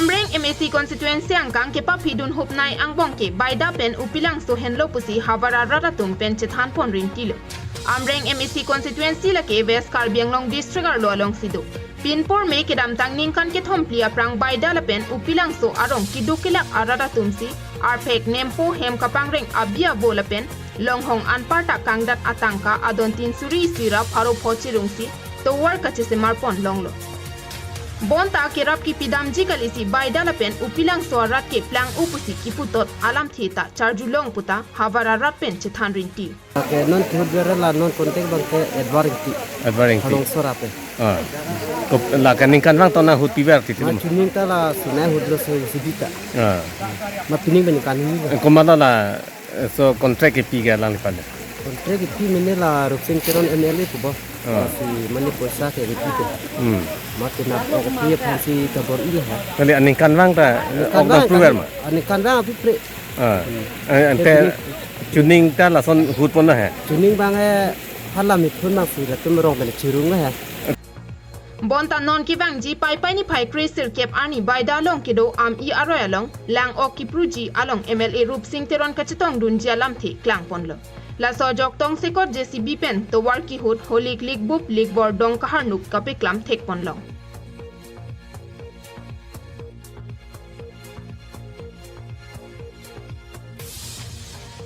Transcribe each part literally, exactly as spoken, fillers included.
Amreng M A C constituency angkang kepaphidun hupnei angbong ke Baida pen Upilangso henlo pusi havar arat atum pen chethan pon rinti lo. Amreng M A C constituency lake West Karbi Anglong district arlo alongsi do. Pinpur me kedamtang ningkan kethom phli aphrang Baida lapen Upilangso arong keduk kelak arat atum si arphek nempo hem kapangreng abi abo lapen longhong anparta kangdat atangka adon tin suri isi ra pharo pho chirungsi tovar kachesemar pon longlo. Bonta kerap kepidamji kalisi Baida lapen Upilangso arat ke plang-o pusi kiputot alamthe ta charjulong puta havar arat pen chethan rinti. Ke non tuhut bera la non contact abang ke Edward Ingti. Edward Ingti. Halong Sora pe. Ah. Kop-, la kaningkanvang to nang hut piver ti Ma tilum. Chuning ta la sunai hut lo so sibita. Ah. Ma pining pining kan ni. Komatlo la, eh, so contract kepi ke alangliphan? Contract kepi mene la Rupsing Teron M L A pu bo. Ah. Si mane poisa ke kepi ke. Hmm. Ma tu na ko pi aphan si kabor-i ha. Kali aningkanvang ta, eh, Kanvang, oknang piver ma? Aningkanvang api pre. Ah, eh, ante chuning ta lason hut pon na he. Chuning abang he hala mithun abang si latum rong bele chirung na he. Bonta non kevangji Paipai niphai kre sirkep arni Baida along kedo Am-i aroi along lang-ok kipruji along M L A Rupsing Teron kachetongdunji alamthe klang ponlo. Laso ajok tongsekot J C B pen tovar kehut holik likbup likbor dong kaharnuk kapeklam thek ponlong.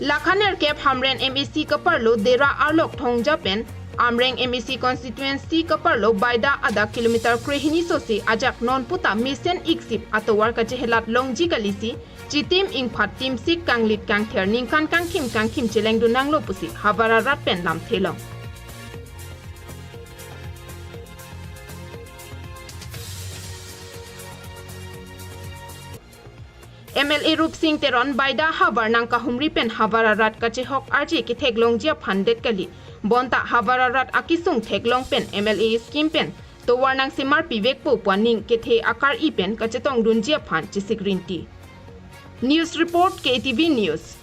Lakha nerkep Hamren M A C kaparlo Dera Arlok Thongja pen Amreng M A C constituency kaparlo Baida adak kilometer krehini sose ajak non puta mesen iksip atovar kachehelat longji kalisi chitim ingphat timsik kanglit kangther ningkan kangthim kangthim chelengdun nanglo pusi havar arat pen lamthe long. M L A Rupsing Teron Baida havar nangkahumri pen havar arat kachehok arje ketheklongji aphan det kali. Bonta havar arat akesung theklong pen M L A scheme pen tovar nangsemar pivekpo pu aning kethe akar-i pen kachetongdunji aphan chesik rinti. News report, K T V News.